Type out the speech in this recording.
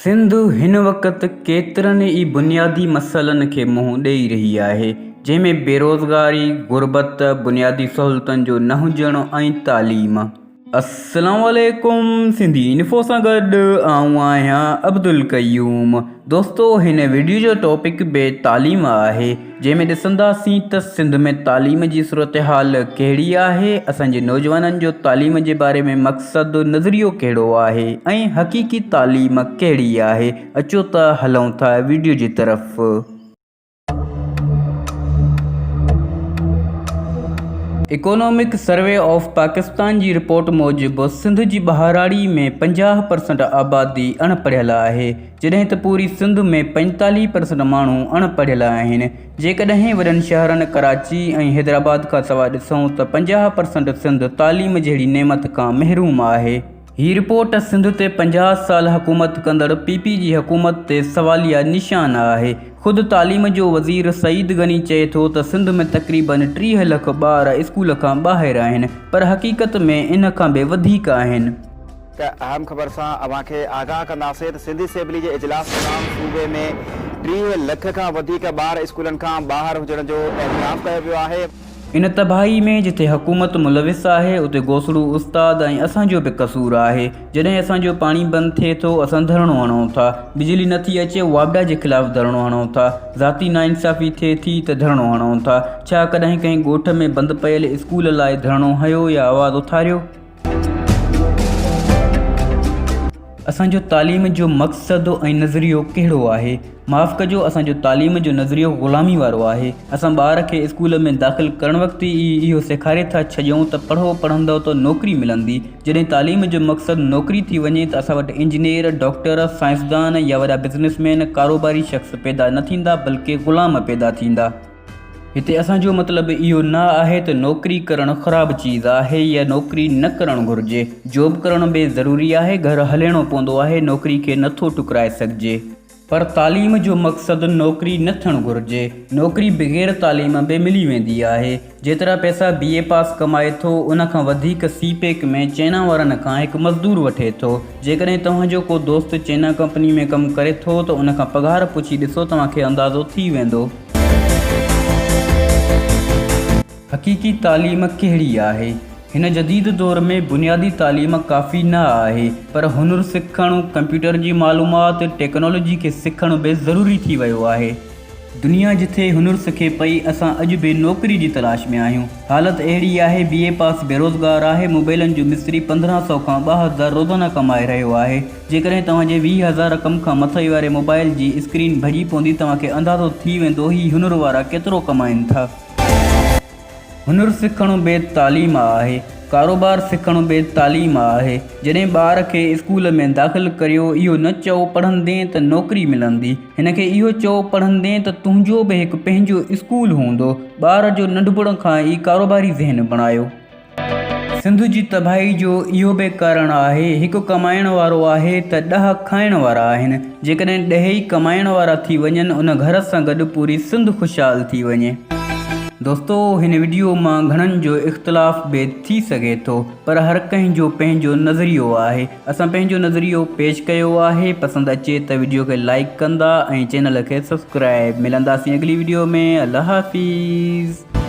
سنڌ هن وقت ڪيترن ئي بنيادي مسئلن کي منهن ڏئي رهي آهي، جنهن ۾ بيروزگاري، غربت، بنيادي سهولتن جو نه هجڻ ۽ تعليم. السلام عليڪم سنڌي انفو سان گڏ آئون آهيان عبدالقيوم دوستو هن وڊيو جو ٽاپڪ به تعليم آهي جنهن ۾ ڏسنداسين ته سنڌ ۾ تعليم جي صورتحال ڪهڙي آهي اسان جي نوجوانن جو تعليم جي باري ۾ مقصد نظريو ڪهڙو آهي ۽ حقيقي تعليم ڪهڙي آهي اچو ته هلون ٿا وڊيو جي طرف. اڪونامڪ سروي آف پاڪستان جي رپورٽ موجب سنڌ جي ٻهراڙي ۾ 50 پرسنٽ آبادي اڻ پڙهيل آهي جڏهن ته پوري سنڌ ۾ 45 پرسنٽ ماڻهو اڻ پڙهيل آهن جيڪڏهن وڏن شهرن ڪراچي ۽ حيدرآباد کانسواء ڏسون ته 50 پرسنٽ سنڌ تعليم جهڙي نعمت کان محروم آهي. هي رپورٽ سنڌ تي 50 سال حڪومت ڪندڙ پي پي جي حڪومت تي سواليه نشان آهي. خود تعليم جو وزير سعيد غني چئي ٿو ته سنڌ ۾ تقريبن 30 لک ٻار اسڪول کان ٻاهر آهن پر حقيقت ۾ ان کان به وڌيڪ آهن. هڪ اهم خبر سان اوهان کي آگاهه ڪنداسين ته سنڌ اسيمبلي جي اجلاس دوران صوبي ۾ 30 لک کان وڌيڪ ٻار اسڪولن کان ٻاهر هجڻ جو اعتراف ڪيو ويو آهي. ان تباهي ۾ جتي حڪومت ملوث آهي اتي گوسڙو استاد ۽ اسان جو به قصور آهي. جڏهن اسان جو پاڻي بند ٿئي ٿو اسان ڌرڻو هڻون ٿا، بجلي نٿي اچي واپڊا جي خلاف ڌرڻو هڻون ٿا، ذاتي ناانصافي ٿئي ٿي ته ڌرڻو هڻون ٿا. ڇا ڪڏهن ڪنهن ڳوٺ ۾ بند پيل اسڪول لاء ڌرڻو هنيو يا آواز اٿاريو؟ اسان جو تعليم جو مقصد ۽ نظريو ڪهڙو آهي؟ معاف ڪجو اسان جو تعليم جو نظريو غلامي وارو آهي. اسان ٻار کي اسڪول ۾ داخل ڪرڻ وقت ئي اهو سيکاري ٿا ڇڏيون ته پڙهو پڙهندؤ ته نوڪري ملندي. جڏهن تعليم جو مقصد نوڪري ٿي وڃي ته اسان وٽ انجنيئر، ڊاڪٽر، سائنسدان يا وڏا بزنس مين، ڪاروباري شخص پيدا نه ٿيندا بلڪه غلام پيدا ٿيندا. هتي اسان جو مطلب اهو نه آهي ته نوڪري ڪرڻ خراب چيز آهي يا نوڪري نه ڪرڻ گهرجي. جاب ڪرڻ به ضروري آهي، گهر هلائڻو پوندو آهي، نوڪري کي نه ٿو ٺڪرائي سگهجي. پر تعليم جو مقصد نوڪري نه ٿيڻ گهرجي. نوڪري بغير تعليم به ملي ويندي آهي. جيترا پئسا بي اي پاس ڪمائي ٿو ان کان وڌيڪ سي پيڪ ۾ چينا وارن کان هڪ مزدور وٺي ٿو. جيڪڏهن توهان جو ڪو دوست چينا ڪمپني ۾ ڪم ڪري ٿو ته ان کان پگهار پڇي ڏسو توهان کي اندازو ٿي ويندو. حقيقي تعليم ڪهڙي آهي؟ هن جديد دور ۾ بنيادي تعليم ڪافي نه آهي پر هنر سکڻ، ڪمپيوٽر جي معلومات، ٽيڪنالاجي کي سکڻ به ضروري ٿي ويو آهي. دنيا جٿي هنر سکي پئي اسان اڄ به نوڪري جي تلاش ۾ آهيون. حالت اهڙي آهي بي اي پاس بيروزگار آهي موبائلن جو مستري 15 سئو کان 2000 روزانه ڪمائي رهيو آهي. جيڪڏهن توهان جي 20 هزار رقم کان مٿي واري موبائل جي اسڪرين ڀڄي پوندي توهان کي اندازو ٿي ويندو هي هنر وارا ڪيترو ڪمائين ٿا. هنر سکڻ به تعليم آهي. ڪاروبار سکڻ به تعليم آهي. جڏهن ٻار کي اسڪول ۾ داخل ڪريو اهو نه چئو پڙهندين ته نوڪري ملندي. هن کي اهو چئو پڙهندين ته تنهنجو به هڪ پنهنجو اسڪول هوندو. ٻار جو ننڍپڻ کان ئي ڪاروباري ذهن بڻايو. سنڌ جي تباهي جو اهو به ڪارڻ آهي، هڪ ڪمائڻ وارو آهي ته ڏهه کائڻ وارا آهن، جيڪڏهن ڏهه ئي ڪمائڻ وارا ٿي وڃن ان گهر سان گڏ پوري سنڌ خوشحال ٿي وڃي. دوستو هن وڊيو مان گهڻن جو اختلاف به ٿي سگهي ٿو پر هر ڪنهن جو پنهنجو نظريو آهي اسان پنهنجو نظريو پيش ڪيو آهي پسند اچي ته وڊيو کي لائيڪ ڪندا ۽ چينل کي سبسڪرائب ملنداسين اڳلي وڊيو ۾ الله حافظ.